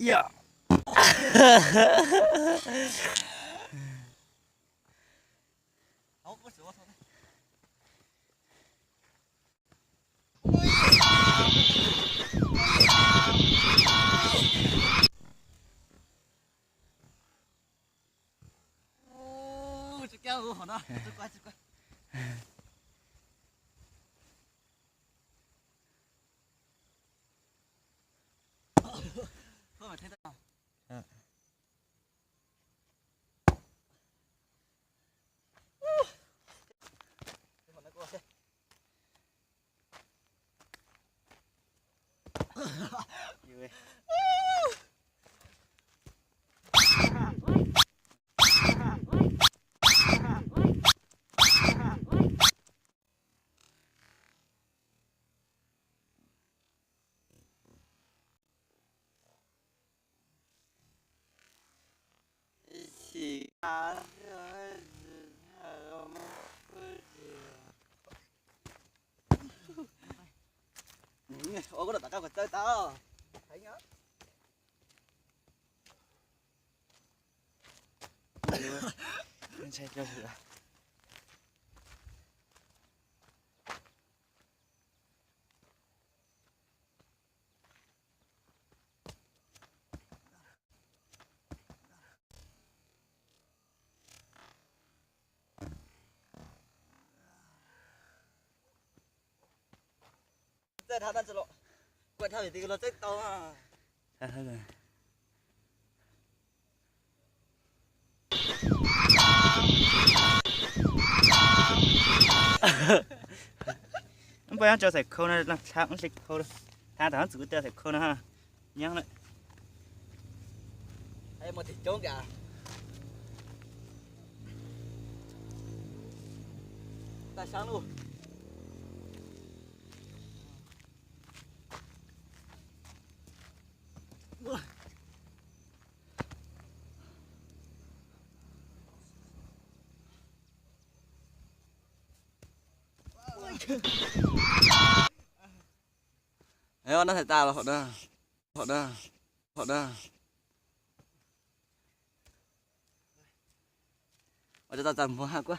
Yog. Ua kuv rau tom qab kuv txawb tau. Txawj dhau no los, kuv dhau tim los txawj tau. Npaj nyob tso txhais khau no, tha ub hli khau, tha tam txwm kuv txhais khau no ha. Nyob lawm. Mus tim coob kawg. Tag sab lub. Nab thais tas los hom na, hom na, hom na. Ua tau tas mus ha kuv.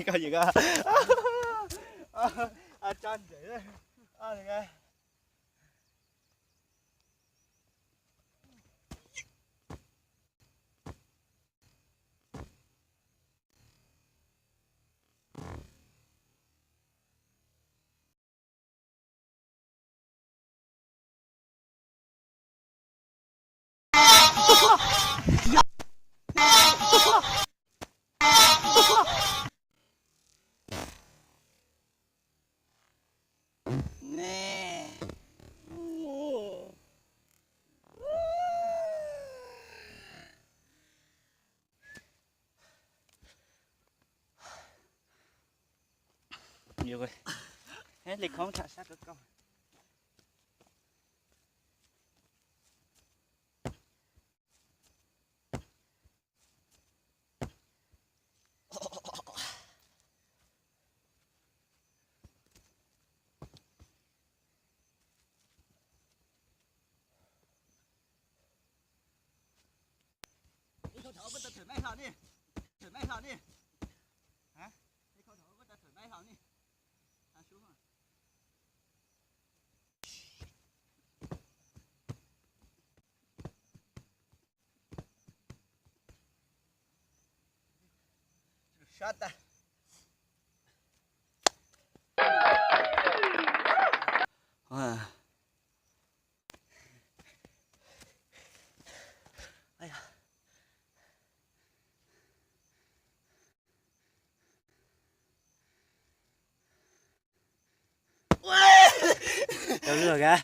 Koj yim koj. Tso ntsev. Li khoob tham sab kawg koj. Ib khau thauv koj tau thawm maij hlo ni. Thawm maij hlo ni. Ib khau thauv koj tau thawm maij hlo ni. Sab tas. Tau lwj ka.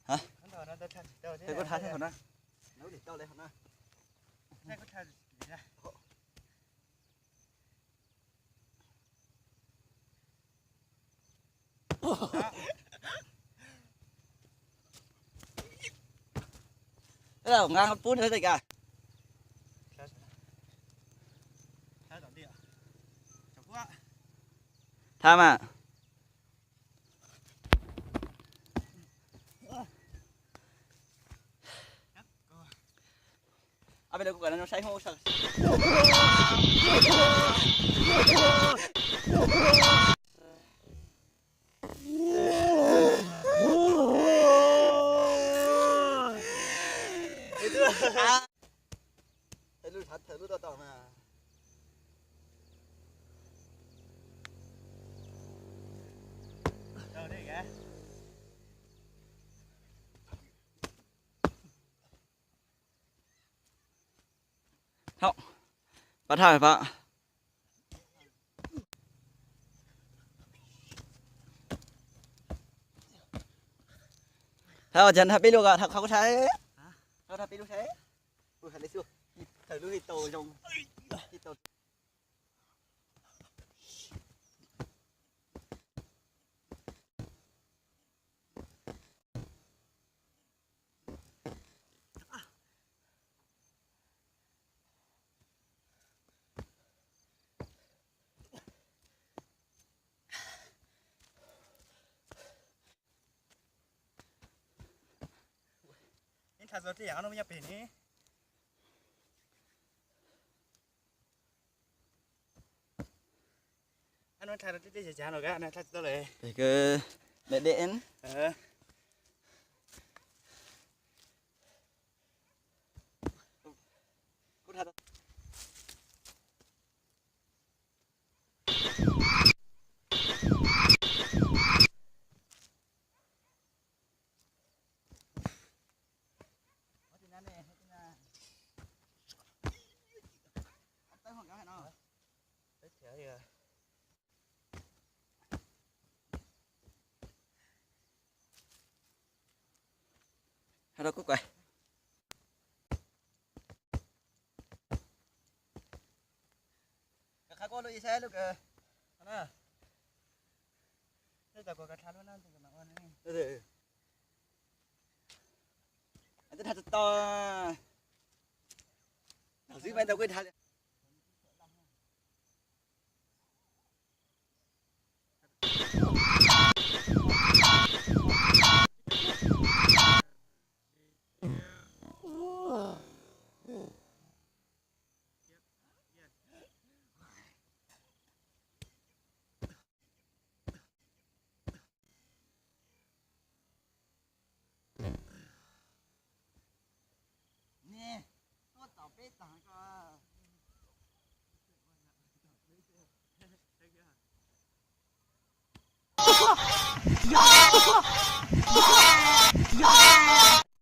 Hab, kuv tha thiab hauv na. Nqa pub nws li cas. Tham mas. Ab, peb lawv kuj kam no saib hauv sawv. Lub thav thawm lub toj tom mas. Hauj, pab thaj pab. Thaj, thaj peb lub, thaj qhov kuv saib. Thaj peb lub saib. Thawm lub tau zoo. Ib thaj txog tej yam no nyob pem ne. Thaj no thaj tej tej cav no ka na thaj tau lawm. Pem kawg, deb deb. Hab rau kuj kuv. Qhov kuj lub ib sab lub kawg. Nej tau kuv kav dlha lub na, ua ne. Tau, tau kuj dlha li. Ne, tuaj tom peb tag ko.